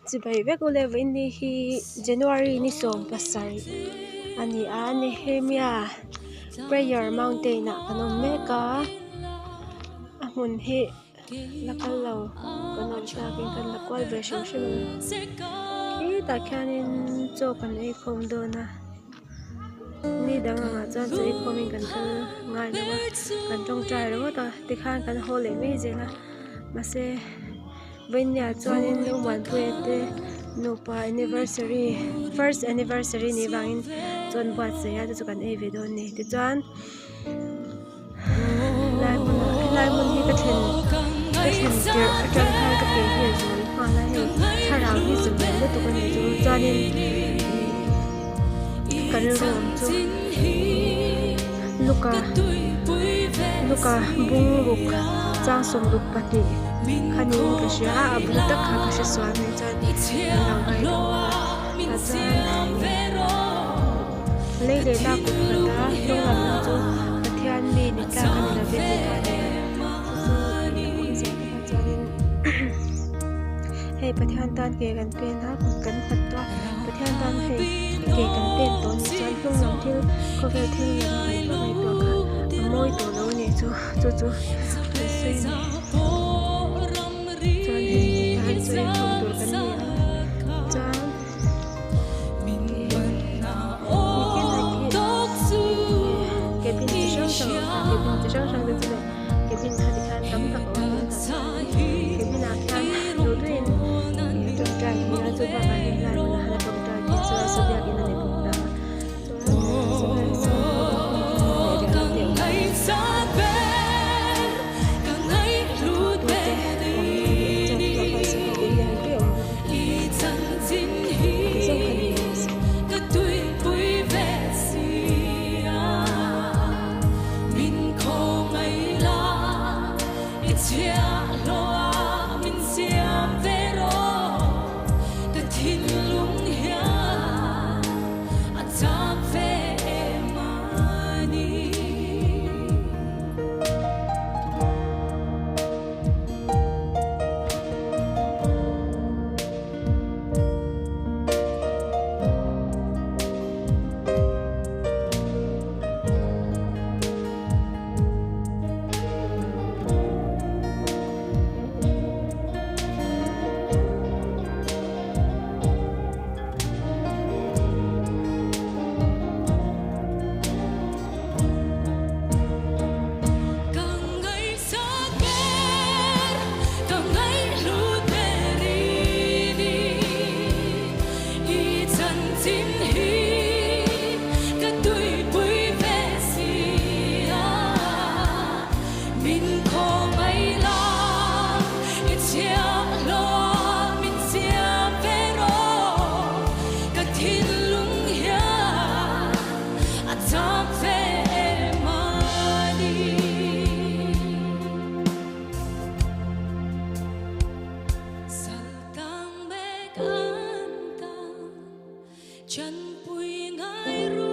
Chibai vek u le vawiin hi January ni 17 a ni a Nehemia prayer mountain ah kan awm mek a a hmun hi la kal lo kan awm tlakin kan la kual ve hrim hrim a khitah khianin chaw kan ei khawm dawn a ni dang angah chuan chaw ei khawmin kan kal ngai lo a kan tawngtai ringawt a tikhan kan haw leh mai zel a mahse. Vainia chuanin nu Muanpuia te nupa anniversary first anniversary nih vangin chuan buatsaih a chu chu kan ei ve dawn a ni tichuan helai hmunah helai hmun hi ka thlen ka thlen tirh atang khan ka ke hi a zawi nghal a hei thlarau hi zawm lutuk a ni chu chuanin ka rilru awm chu luka luka bung ruk chang 62 kha niin ka hria a a bul tak kha ka hre sual mai chuan min lo ngai dawn a ah chuan lei leh lak kut khat a hnung lam lam chu Pathian mi ni tlak a ni lo ve tih kha a ni a chu chu a awmzia te kha chuanin hei Pathian tan ke kan pen a kut kan nghat tawh a Pathian tan hei ke kan pen tawh a nih chuan hnung lam thil khawvel thil lam ngaihtuah ngaihtuah kha a mawi tawh lo a ni chu chu chu an sawi a ni chuan hei tikhan chaw ei khawm tur kan ni a chuan cabin chi hrang hrang a awm a cabin chi hrang hrang te chu leh cabin kha tikhan tam tak a awm a cabin ah khian duh duhin tawngtai thei a chubakah heng lai hmunah hian a tawngtai thei chu a biakin a ni bawk ta a chuan Chanpui ngai ru.